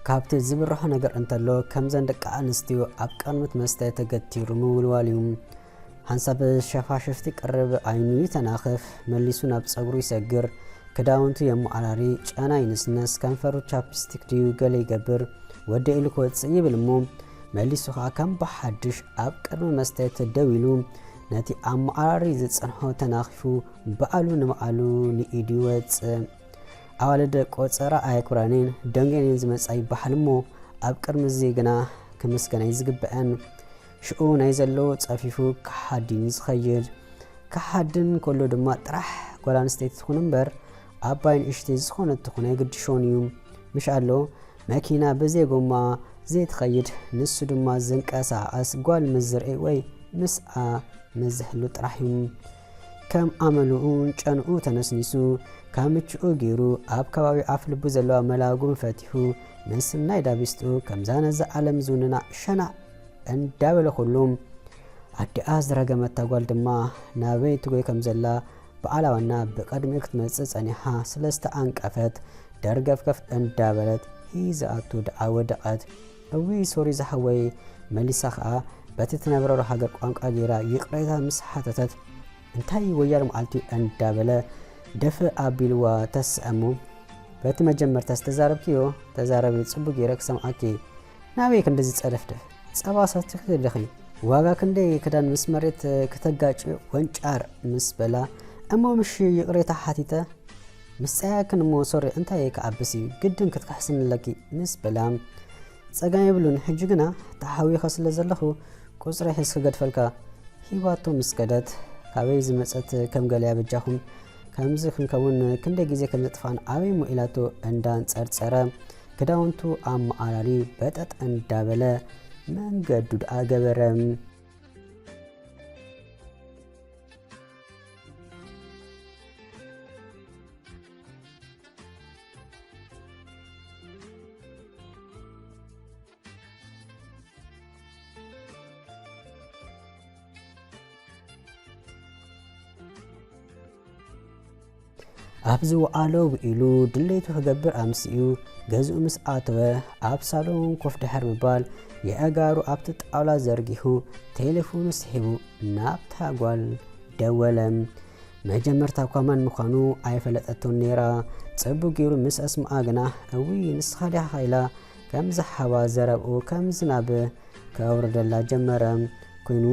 ካብቲ ዝብርሆ ነገር እንተሎ፣ ከምዘን ደቂ ኣንስትዮ ኣብ ቅድሚት መስተ ተገቲሩ ምውልዋል እዩ። ሓንሳብ ሸፋሽፍቲ ቅርብ ዓይኑ ይተናኽፍ፣ መሊሱ ናብ ጸጉሩ ይሰግር፣ ክዳውንቱ የመዓራሪ፣ ጨና ይንስነስ፣ ከንፈሩ ቻፕስቲክ ድዩ ገለ ይገብር፣ ወደ ኢሉ ክወጽእ ይብል እሞ፣ መሊሱ ኸኣ ከም ብሓድሽ ኣብ ቅድሚ መስተ ደው ኢሉ፣ ነቲ ኣመዓራሪ ዝጸንሖ ተናኺፉ፣ ባዕሉ ንባዕሉ ንኢዱ ይወጽእ። ኣዋልድ ቆጸራ ኣየክብራንን ደንገንን ዝመጻ ይበሃል እሞ፣ ኣብ ቅድሚ እዚ ግና ክምስገና እዩ ዝግበአን። ሽኡ ናይ ዘለዎ ጸፊፉ ክሓድን እዩ ዝኸይድ። ክሓድን ከሎ ድማ ጥራሕ ጓል ኣንስተይቲ ትኹን እምበር፣ ዓባይ ንእሽተይ ዝኾነት ትኹን ኣይግድሾን እዩ። ምሽ ኣሎ፣ መኪና ብዘይ ጎማ ዘይትኸይድ፣ ንሱ ድማ ዝንቀሳቐስ ጓል ምስ ዝርኢ ወይ ምስኣ ምስ ዝሕሉ ጥራሕ እዩ። ከም ኣመሉኡን ጨንኡ ተነስኒሱ፣ ካብ ምችኡ ገይሩ፣ ኣብ ከባቢ ኣፍ ልቡ ዘለዋ መላጉም ፈቲሑ፣ ምስ ናይ ዳቢስትኡ ከምዛ ነዛ ዓለም ዝውንና ሸናዕ እንዳበለ ኩሉ፣ ኣዲኣ ዝረገመታ ጓል ድማ ናበይ ትጎይ ከም ዘላ ብኣላዋና ብቐድሚኡ ክትመጽእ ጸኒሓ ስለ ዝተኣንቀፈት፣ ደርገፍገፍ እንዳበለት ሒዛኣቱ ደኣ ወደቐት። እውይ ሶሪ ዝሓወይ፣ መሊሳ ኸኣ በቲ ትነብረሉ ሃገር ቋንቋ ገይራ ይቕሬታ ምስ ሓተተት፣ እንታይ ወያል መዓልቲ እንዳበለ ደፍእ ኣቢልዋ ተስዐ እሞ፣ በቲ መጀመርታ ዝተዛረብክዮ ተዛረቢ፣ ጽቡቕ ገይረ ክሰምዓኪ። ናበይ ክንድዚ ጸደፍደፍ? ጸባ ሰቲኺ ኣለኺ። ዋጋ ክንደይ ክዳን ምስ መሬት ክተጋጭ ወንጫር ምስ በላ፣ እሞ ምሽ ይቕሬታ ሓቲተ? ምስ ጸያክን እሞ ሶሪ እንታይ ክዓብስ እዩ፣ ግድን ክትክሕስኒ ኣለኪ ምስ በላ፣ ጸገም የብሉን፣ ሕጂ ግና ተሓዊኸ ስለ ዘለኹ ቁጽሪ ሒዝ ክገድፈልካ። ሂባቶ ምስ ከደት፣ ካበይ ዝመጸት ከም ገለያ በጃኹም፣ ከምዚ ክንከውን ክንደይ ግዜ ከም ዘጥፋእና ኣበይ እሞ ኢላቶ እንዳንጸርጸረ፣ ክዳውንቱ ኣመዓራሪ በጠጥ እንዳበለ መንገዱ ደኣ ገበረ። ኣብ ዝወዓሎ ውዒሉ ድሌቱ ክገብር ኣምሲኡ ገዝኡ ምስ ኣተወ፣ ኣብ ሳሎን ኮፍ ድሕር ምባል፣ የእጋሩ ኣብቲ ጣውላ ዘርጊሑ፣ ቴሌፎኑ ስሒቡ ናብታ ጓል ደወለ። መጀመርታ እኳ መን ምዃኑ ኣይፈለጠቶን ነይራ። ጽቡቕ ገይሩ ምስ ኣስምዓ ግና፣ እውይ ንስኻ ዲኻ ኢላ ከም ዝሓባ ዘረብኡ ከም ዝናብ ከውርደላ ጀመረ። ኮይኑ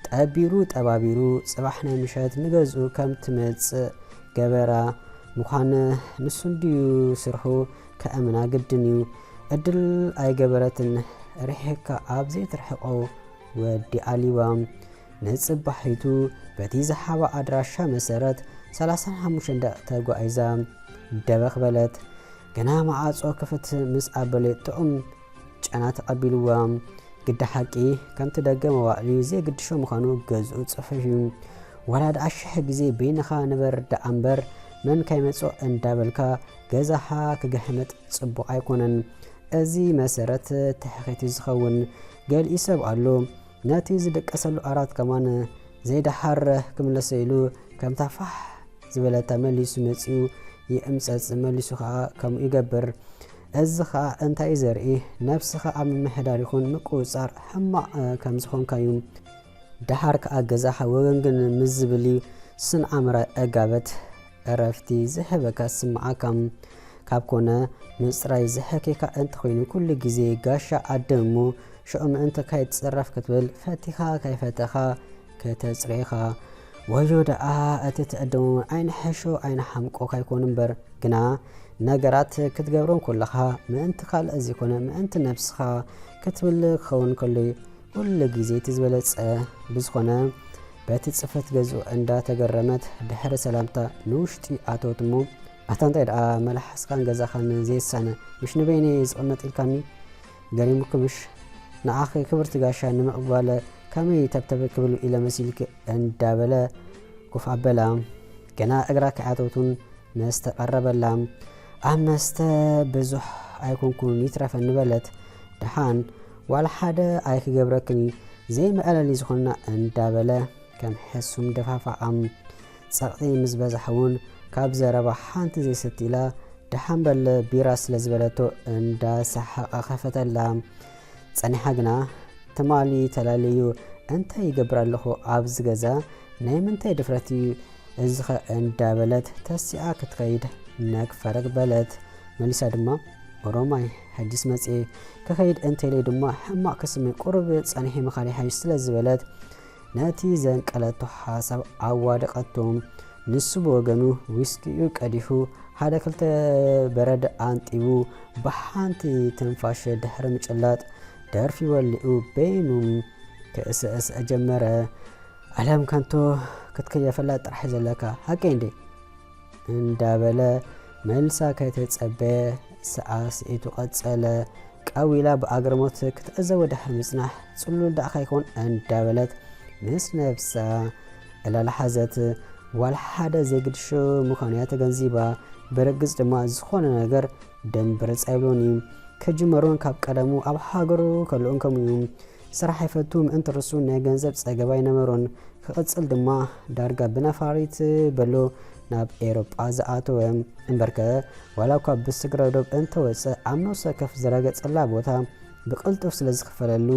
ጠቢሩ ጠባቢሩ ጽባሕ ናይ ምሸት ንገዝኡ ከም ትመጽእ ገበራ። ምዃን ንሱ እንድዩ ስርሑ ከእምና ግድን እዩ። ዕድል ኣይገበረትን። ርሒቕካ ኣብ ዘይትርሕቆ ወዲ ኣሊባ። ንጽባሒቱ በቲ ዝሓባ ኣድራሻ መሰረት ሰላሳን ሓሙሽተን ደቂቕ ተጓዒዛ ደበኽ በለት። ግና መዓጾ ክፍት ምስ ኣበለ ጥዑም ጨና ተቐቢልዋ። ግዲ ሓቂ፣ ከምቲ ደገ መዋዕሊ ዘይግድሾ ምዃኑ ገዝኡ ጽሑፍ እዩ። ዋላ ደኣ ሽሕ ግዜ በይንኻ ንበር ደኣ እምበር፣ መን ከይመጾ እንዳበልካ ገዛኻ ክግሕምጥ ጽቡቕ ኣይኮነን። እዚ መሰረት ትሕኺት እዩ ዝኸውን። ገሊኡ ሰብ ኣሎ፣ ነቲ ዝድቀሰሉ ኣራት ከማን ዘይደሓር ክምለሶ ኢሉ፣ ከምታ ፋሕ ዝበለታ መሊሱ መጺኡ ይእምጸጽ፣ መሊሱ ኸኣ ከምኡ ይገብር። እዚ ኸኣ እንታይ እዩ ዘርኢ? ነብስኻ ኣብ ምምሕዳር ይኹን ምቁጽጻር ሕማቕ፣ እ፣ ከም ዝኾንካ እዩ። ደሓር ከኣ ገዛኻ ወገንግን ምስ ዝብል እዩ ስን ኣምራይ ዕጋበት ዕረፍቲ ዝህበካ ዝስምዓካ። ካብ ኮነ ምጽራይ ዝሕኬካ እንተኾይኑ፣ ኩሉ ግዜ ጋሻ ዓድም እሞ፣ ሽዑ ምእንቲ ከይትጽረፍ ክትብል ፈቲኻ ከይፈተኻ ከተጽርዮ ኢኻ። ወዮ ደኣ እቲ ትዕድም እውን ኣይንሕሾ ኣይንሓምቆ ካይኮኑ እምበር፣ ግና ነገራት ክትገብሮም ከለኻ ምእንቲ ካልእ ዘይኮነ ምእንቲ ነብስኻ ክትብል ክኸውን ከሎ እዩ ኩሉ ግዜ እቲ ዝበለጸ። ብዝኾነ በቲ ጽፈት ገዝኡ እንዳተገረመት ድሕሪ ሰላምታ ንውሽጢ ኣተወት እሞ፣ ኣታ እንታይ ደኣ መልሓስካን ገዛኻን ዘይሳነ፣ ምሽ ንበይነይ ዝቕመጥ ኢልካኒ? ገሪሙኪ ምሽ? ንዓኺ ክብርቲ ጋሻ ንምቕባል ከመይ ተብተብ ክብል ኢለ መሲልኪ? እንዳበለ ኮፍ ኣበላ። ገና እግራ ከይኣተወት እውን መስተ ቀረበላ። ኣብ መስተ ብዙሕ ኣይኮንኩን ይትረፈኒ በለት። ደሓን ዋላ ሓደ ኣይክገብረክን እዩ፣ ዘይመዕለሊ ዝኾንና እንዳበለ ከም ሕሱም ደፋፍኣም። ጸቕጢ ምስ በዝሓ እውን ካብ ዘረባ ሓንቲ ዘይሰቲ ኢላ ደሓን በል ቢራ ስለ ዝበለቶ እንዳሰሓቐ ከፈተላ። ጸኒሓ ግና ትማሊ ተላለዩ እንታይ ይገብር ኣለኹ ኣብዚ ገዛ፣ ናይ ምንታይ ድፍረት እዩ እዚኸ እንዳበለት ተሲኣ ክትኸይድ ነግ ፈረግ በለት። መሊሳ ድማ ኦሮማይ ሕጂስ መጽኤ ክኸይድ እንተኢለ ድማ ሕማቕ ክስመይ ቁሩብ ጸኒሐ ምኻድ ይሓይሽ ስለ ዝበለት ነቲ ዘንቀለቶ ሓሳብ ኣዋደቐቶ። ንሱ ብወገኑ ዊስኪኡ ቀዲሑ ሓደ ክልተ በረድ ኣንጢቡ ብሓንቲ ትንፋሽ ድሕሪ ምጭላጥ ደርፊ ወሊዑ በይኑ ክእስእስ ጀመረ። ኣለም ከንቶ ክትክየፈላ ጥራሕ ዘለካ ሓቀይ እንዴ? እንዳበለ መልሳ ከይተጸበየ ሰዓስዒቱ ቀጸለ። ቀዊላ ብኣግርሞት ክትዕዘቦ ድሕሪ ምጽናሕ ጽሉል ደኣ ከይኮን እንዳበለት ምስ ነብሳ ዕላል ሓዘት። ዋላ ሓደ ዘይግድሾ ምዃኑ እያ ተገንዚባ። ብርግጽ ድማ ዝኾነ ነገር ደንብርጽ ኣይብሎን እዩ። ክጅመሮን ካብ ቀደሙ ኣብ ሃገሩ ከልኡን ከምኡ እዩ። ስራሕ ይፈቱ ምእንቲ ርሱ ናይ ገንዘብ ጸገብ ኣይነበሮን። ክቕጽል ድማ ዳርጋ ብነፋሪት በሎ ናብ ኤሮጳ ዝኣተወ። እምበርከ ዋላ እኳ ብስግረ ዶብ እንተወጸ ኣብ ነፍሲ ወከፍ ዝረገጸላ ቦታ ብቕልጡፍ ስለ ዝኽፈለሉ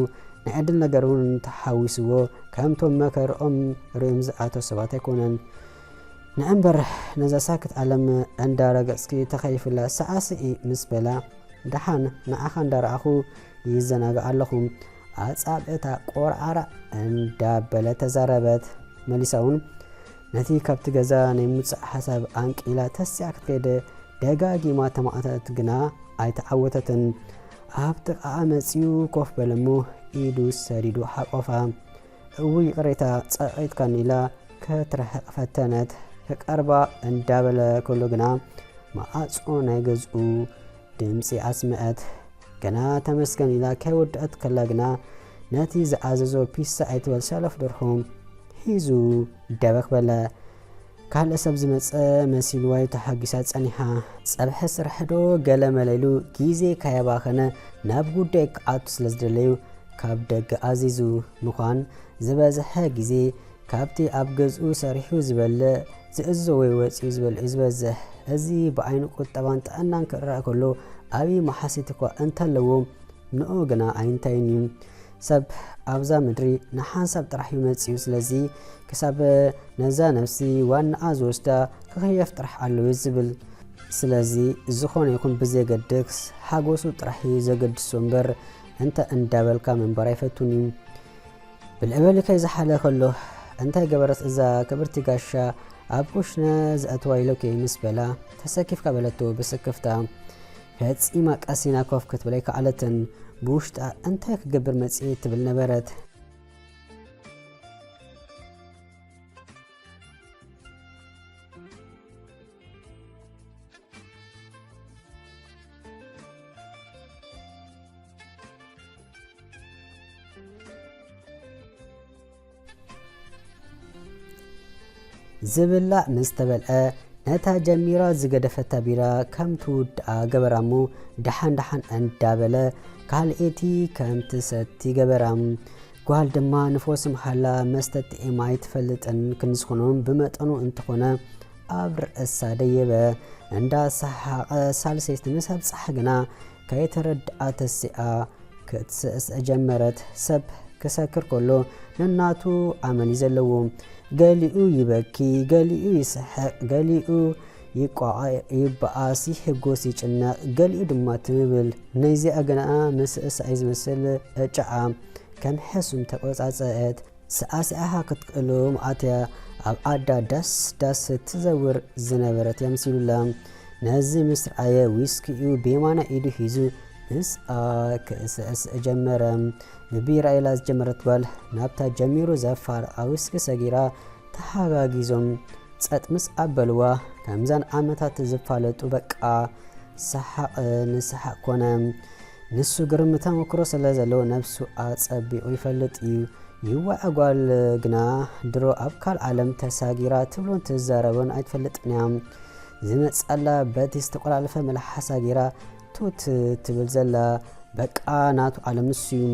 ናይ ዕድል ነገር እውን ተሓዊስዎ ከምቶም መከርኦም ርእዮም ዝኣተው ሰባት ኣይኮነን። ንእምበር ነዛ ሳክት ዓለም እንዳረገጽኪ ተኸይፍላ ሰዓስዒ ምስ በላ ደሓን ንዓኻ እንዳረኣኹ ይዘናጋዕ ኣለኹ። ኣጻብዕታ ቆርዓራ እንዳበለ ተዛረበት። መሊሳ እውን ነቲ ካብቲ ገዛ ናይ ምውጻእ ሓሳብ ኣንቂላ ተሲኣ ክትከይድ ደጋጊማ ተማእተለት፣ ግና ኣይተዓወተትን። ኣብ ጥቓኣ መጺኡ ኮፍ በለ እሞ ኢዱ ሰዲዱ ሓቆፋ። እውይ ይቕሬታ ጸቒጥካኒ ኢላ ክትርሕቕ ፈተነት። ክቀርባ እንዳበለ ከሎ ግና መዓጾ ናይ ገዝኡ ድምጺ ኣስምዐት። ገና ተመስገን ኢላ ከይወደአት ከላ ግና ነቲ ዝኣዘዞ ፒሳ ኣይትበል ሰለፍ ደርሆ ሒዙ ደበኽ በለ። ካልእ ሰብ ዝመጸ መሲልዋ እዩ ተሓጒሳ ጸኒሓ። ጸብሐ ስራሕ ዶ ገለ መለ ኢሉ ግዜ ከየባኸነ ናብ ጉዳይ ክኣቱ ስለ ዝደለዩ ካብ ደገ ኣዚዙ። ምዃን ዝበዝሐ ግዜ ካብቲ ኣብ ገዝኡ ሰሪሑ ዝበልዕ፣ ዝእዝዞ ወይ ወጺኡ ዝበልዕ እዩ ዝበዝሕ። እዚ ብዓይኒ ቁጠባን ጥዕናን ክረኣ ከሎ ዓብዪ መሓሲት እኳ እንተለዎ ንኡ ግና ኣይንታይን እዩ። ሰብ ኣብዛ ምድሪ ንሓንሳብ ጥራሕ እዩ መጺኡ። ስለዚ ክሳብ ነዛ ነፍሲ ዋናኣ ዝወስዳ ክኽየፍ ጥራሕ ኣለዎ እዩ ዝብል። ስለዚ ዝኾነ ይኹን ብዘየገድስ ሓጎሱ ጥራሕ እዩ ዘገድሶ እምበር እንተ እንዳበልካ ምንባር ኣይፈቱን እዩ። ብልዕበሊ ከይዝሓለ ከሎ እንታይ ገበረት እዛ ክብርቲ ጋሻ ኣብ ኩሽነ ዘእትዋ ኢለኪ ምስ በላ ተሰኪፍካ በለቶ ብስክፍታ። ፈጺማ ቀሲና ኮፍ ክትብል ኣይከኣለትን። ብውሽጣ እንታይ ክገብር መጽእ ትብል ነበረት። ዝብላዕ ምስ ተበልዐ ነታ ጀሚራ ዝገደፈታ ቢራ ከም ትውድኣ ገበራ እሞ ደሓን ደሓን እንዳበለ ካልኤቲ ከም ትሰቲ ገበራ። ጓል ድማ ንፎስ ምሓላ መስተ ጥዒማ ኣይትፈልጥን ክንዝኾኖም ብመጠኑ እንተኾነ ኣብ ርእሳ ደየበ። እንዳሰሓቐ ሳልሰይቲ ምስ ኣብጽሓ ግና ከይተረድኣ ተሲኣ ክትስእስ ጀመረት። ሰብ ክሰክር ከሎ ነናቱ ኣመል እዩ ዘለዎ። ገሊኡ ይበኪ፣ ገሊኡ ይስሕቕ፣ ገሊኡ ይቋቐ፣ ይበኣስ፣ ይሕጎስ፣ ይጭነቕ፣ ገሊኡ ድማ ትምብል። ነዚኣ ግና ምስእሳ እዩ ዝመስል። እጫዓ ከም ሕሱም ተቆጻጸአት። ሰዓሲዓኻ ክትክእሎም ኣትያ ኣብ ኣዳ ዳስ ዳስ ትዘውር ዝነበረት የምሲሉላ። ነዚ ምስ ረኣየ ዊስኪኡ ብየማናይ ኢዱ ሒዙ ምስኣ ክእስእስ ጀመረ። ብቢራ ኢላ ዝጀመረት ጓል ናብታ ጀሚሩ ዘፋርቓ ዊስኪ ሰጊራ ተሓጋጊዞም ጸጥ ምስ ኣበልዋ ከምዘን ዓመታት ዝፋለጡ በቃ ሰሓቕ ንሰሓቕ ኮነ። ንሱ ግርም ተመክሮ ስለ ዘለዎ ነብሱ ኣጸቢቑ ይፈልጥ እዩ። ይዋዕ ጓል ግና ድሮ ኣብ ካልእ ዓለም ተሳጊራ ትብሎን ትዛረቦን ኣይትፈልጥን እያ። ዝመጻላ በቲ ዝተቆላለፈ መልሓሳ ጌራ ቱት ትብል ዘላ በቃ ናቱ ዓለም ንሱ እዩ።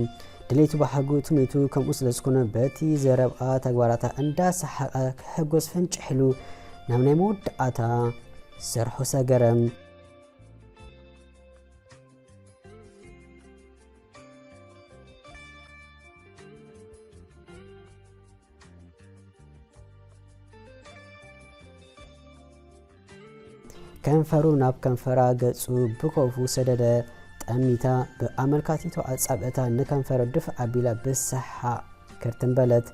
ድሌቱ ባህጉ ትምኒቱ ከምኡ ስለ ዝኾነ በቲ ዘረብኣ ተግባራታ እንዳሰሓቐ ክሕጎስ ፍንጭሕ ኢሉ ናብ ናይ መወዳእታ ስርሑ ሰገረ። ከንፈሩ ናብ ከንፈራ ገጹ ብኮፉ ሰደደ። ጠሚታ ብኣመልካቲቶ ኣጻብዕታ ንከንፈሩ ድፍእ ኣቢላ ብሰሓቕ ክርትም በለት።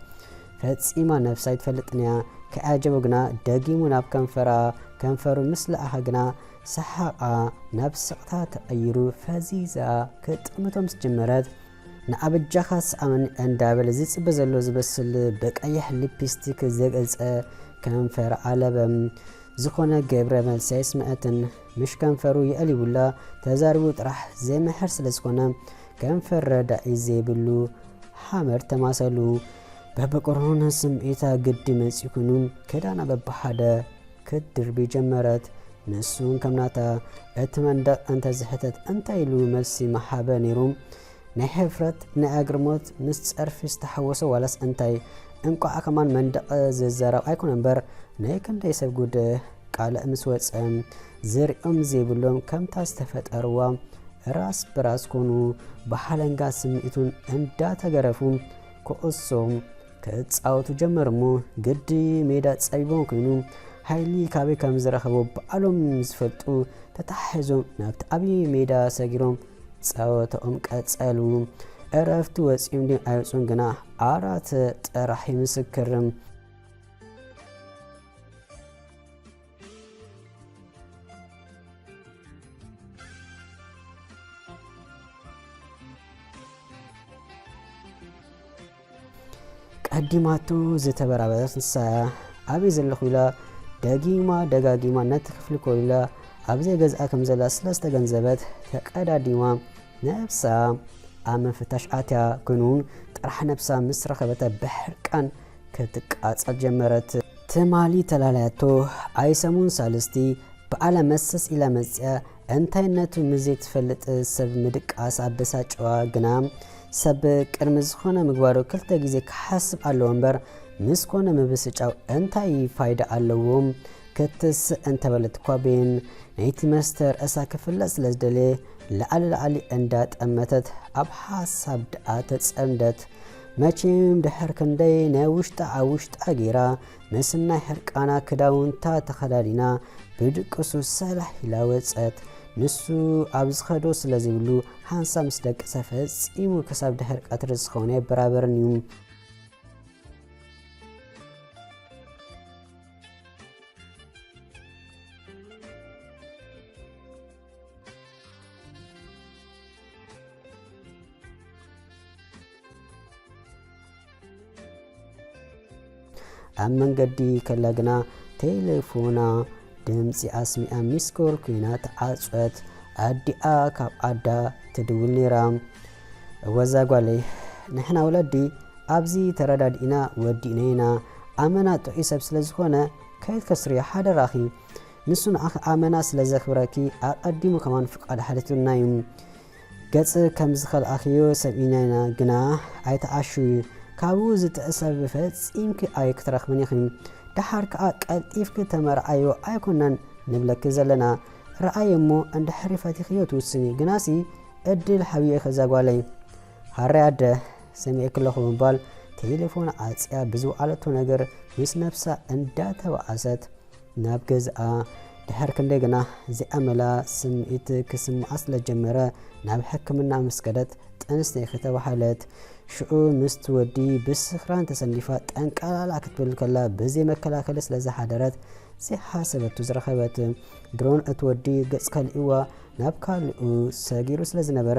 ፈጺማ ነብሳ ኣይትፈልጥን እያ። ከይዓጀቦ ግና ደጊሙ ናብ ከንፈራ፣ ከንፈሩ ምስ ለኣኸ ግና ሰሓቓ ናብ ስቕታ ተቐይሩ ፈዚዛ ክጥምቶ ምስ ጀመረት፣ "ንኣበጃኻ ሰኣመኒ" እንዳበለ ዝጽበ ዘሎ ዝመስል ብቀይሕ ሊፕስቲክ ዘገልጸ ከንፈር ኣለበ። ዝኾነ ግብረ መልሲ ኣይስምዐትን። ምሽ ከንፈሩ የዕሊቡላ፣ ተዛሪቡ ጥራሕ ዘይምሕር ስለ ዝኾነ፣ ከንፈር ረዳኢ ዘይብሉ ሓመድ ተማሰሉ። በብቁሩን ስምዒታ ግዲ መጺኡ ኮይኑ፣ ክዳና በብሓደ ክትድርቢ ጀመረት። ንሱን ከም ናታ፣ እቲ መንደቕ እንተ ዝሕተት እንታይ ኢሉ መልሲ ምሃበ ነይሩ? ናይ ሕፍረት፣ ናይ ኣግርሞት፣ ምስ ጸርፊ ዝተሓወሶ ዋላስ እንታይ? እንቋዕ ከማን መንደቕ ዝዛረብ ኣይኮነ እምበር፣ ናይ ክንደይ ሰብ ጉድ ቃልዕ ምስ ወጸ፣ ዝርእዮም ዘይብሎም ከምታ ዝተፈጠርዋ ራስ ብራስ ኮኑ፣ ብሓለንጋ ስምዒቱን እንዳተገረፉ ኩዕሶ ክጻወቱ ጀመሩ እሞ፣ ግዲ ሜዳ ጸቢቦም ኮይኑ፣ ሓይሊ ካበይ ከም ዝረኸቡ ባዕሎም ዝፈልጡ ተታሒዞም ናብቲ ዓብዪ ሜዳ ሰጊሮም ጸወታኦም ቀጸሉ። እረፍቲ ወጺኦም ድዮም ኣይወጹን ግና ኣራት ጥራሕ እዩ ምስክር። ቀዲማቱ ዝተበራበረት ንሳ፣ "ኣበይ ዘለኹ?" ኢላ ደጊማ ደጋጊማ ነቲ ክፍሊ ኮሊላ ኣብ ዘይገዝኣ ከም ዘላ ስለ ዝተገንዘበት፣ ተቀዳዲማ ነብሳ ኣብ ምፍታሽ ኣትያ። ኮይኑ ጥራሕ ነብሳ ምስ ረኸበታ ብሕርቃን ክትቃጸል ጀመረት። ትማሊ ተላልያቶ ኣይሰሙን ሳልስቲ ብኣላ መሰስ ኢላ መጽያ፣ እንታይነቱ ምስ ዘይትፈልጥ ሰብ ምድቃስ ኣበሳጨዋ። ግና ሰብ ቅድሚ ዝኾነ ምግባሩ ክልተ ግዜ ክሓስብ ኣለዎ እምበር፣ ምስ ኮነ ምብስጫው እንታይ ፋይዳ ኣለዎ? ክትስእ እንተበለት እኳ ቤን ናይቲ መስተ ርእሳ ክፍለጥ ስለ ዝደለየ፣ ላዕሊ ላዕሊ እንዳጠመተት ኣብ ሓሳብ ደኣ ተጸምደት። መቸም ድሕር ክንደይ ናይ ውሽጣ ኣብ ውሽጣ ገይራ፣ ምስናይ ሕርቃና ክዳውንታ ተኸዳዲና፣ ብድቅሱ ሰላሕ ኢላ ወጸት። ንሱ ኣብ ዝኸዶ ስለ ዘይብሉ፣ ሓንሳብ ምስ ደቀሰ ፈጺሙ ክሳብ ድሕር ቀትሪ ዝኸውን ኣይበራበርን እዩ። ኣብ መንገዲ ከላ ግና ቴሌፎና ድምጺ ኣስሚዓ ሚስኮል ኮይና ተዓጽወት። ኣዲኣ ካብ ዓዳ ትድውል ነይራ። "እወ እዛ ጓለይ፣ ንሕና ወለዲ ኣብዚ ተረዳዲእና ወዲእና ኢና። ኣመና ጥዑይ ሰብ ስለ ዝኾነ ከይትከስርዮ ሓደራኺ። ንሱ ንዓኺ ኣመና ስለ ዘኽብረኪ ኣቐዲሙ ከማን ፍቓድ ሓቲቱልና እዩ። ገጽ ከም ዝኸልኣኽዮ ሰሚዕና ኢና፣ ግና ኣይትዓሽዊ። ካብኡ ዝጥዕስ ሰብ ፈጺምኪ ኣይክትረኽብን ኢኺ። ደሓር ከኣ ቀልጢፍኪ ተመርዓዮ ኣይኮናን ንብለኪ ዘለና። ረኣየ እሞ እንድሕሪ ፈቲኽዮ ትውስኒ። ግናሲ ዕድል ሓብዮ ኢኺ እዛ ጓለይ። ሃረይ ኣደ፣ ሰሚዐኪ ኣለኹ" ብምባል ቴሌፎን ዓጽያ ብዝወዓለቶ ነገር ምስ ነብሳ እንዳተባኣሰት ናብ ገዝኣ። ድሕር ክንደይ ግና ዘይኣመላ ስምዒት ክስምዓ ስለ ጀመረ፣ ናብ ሕክምና ምስ ከደት ጥንሲ ኢኺ ተባሃለት። ሽዑ ምስቲ ወዲ ብስኽራን ተሰኒፋ ጠንቀላላ ክትብል ከላ፣ ብዘይ መከላኸሊ ስለ ዝሓደረት ዘይሓሰበቱ ዝረኸበት። ድሮን እቲ ወዲ ገጽ ከሊእዋ ናብ ካልኡ ሰጊሩ ስለ ዝነበረ፣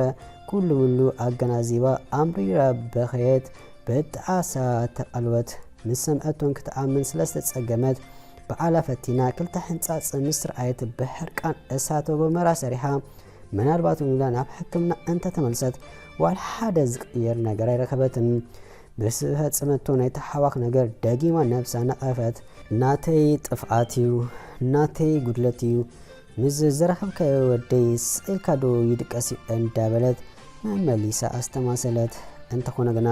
ኩሉ ምሉ ኣገናዚባ ኣምሪራ በኸየት። ብጣዕሳ ተቐልወት። ንሰምዐቶን ክትኣምን ስለ ዝተጸገመት፣ በዓላ ፈቲና ክልተ ሕንጻጽ ምስ ረኣየት ብሕርቃን እሳተ ጎመራ ሰሪሓ፣ ምናልባት እውን ኢላ ናብ ሕክምና እንተተመልሰት ዋላ ሓደ ዝቕየር ነገር ኣይረኸበትን። ብዝፈጸመቶ ናይ ተሓዋኽ ነገር ደጊማ ነብሳ ነቐፈት። "ናተይ ጥፍኣት እዩ፣ ናተይ ጉድለት እዩ፣ ምስ ዝረኸብካዮ ወደይ ስቕ ኢልካ ዶ ይድቀስ እዩ?" እንዳበለት መመሊሳ ኣስተማሰለት። እንተኾነ ግና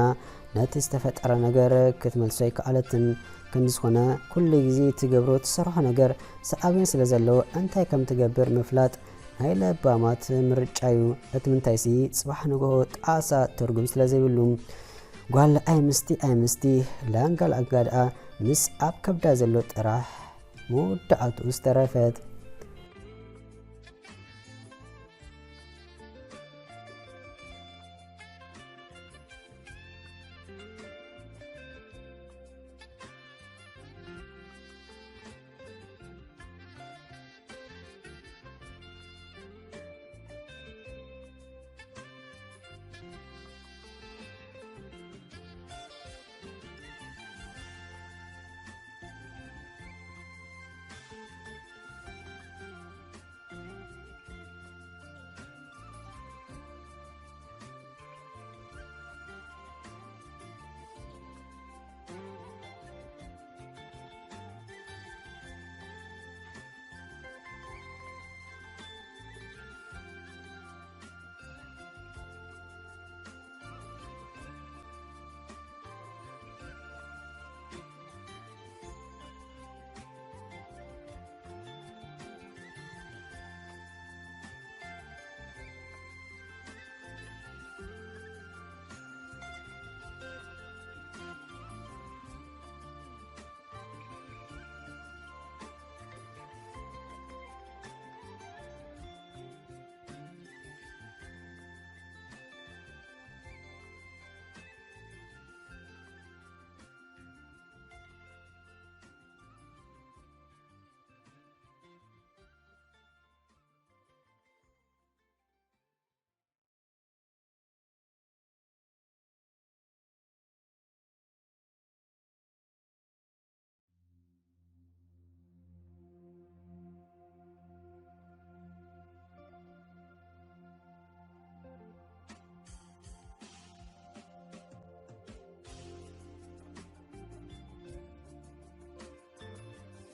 ነቲ ዝተፈጠረ ነገር ክትመልሶ ኣይከኣለትን። ክንዲ ዝኾነ ኩሉ ግዜ ትገብሮ ትሰርሖ ነገር ሰኣቢን ስለ ዘለዎ እንታይ ከም ትገብር ምፍላጥ ናይ ለባማት ምርጫ እዩ። እቲ ምንታይሲ ጽባሕ ንግሆ ጣዕሳ ትርጉም ስለ ዘይብሉ። ጓል ኣይምስቲ ኣይምስቲ ላንጋ ላንጋ ደኣ ምስ ኣብ ከብዳ ዘሎ ጥራሕ መወዳእትኡ ዝተረፈት።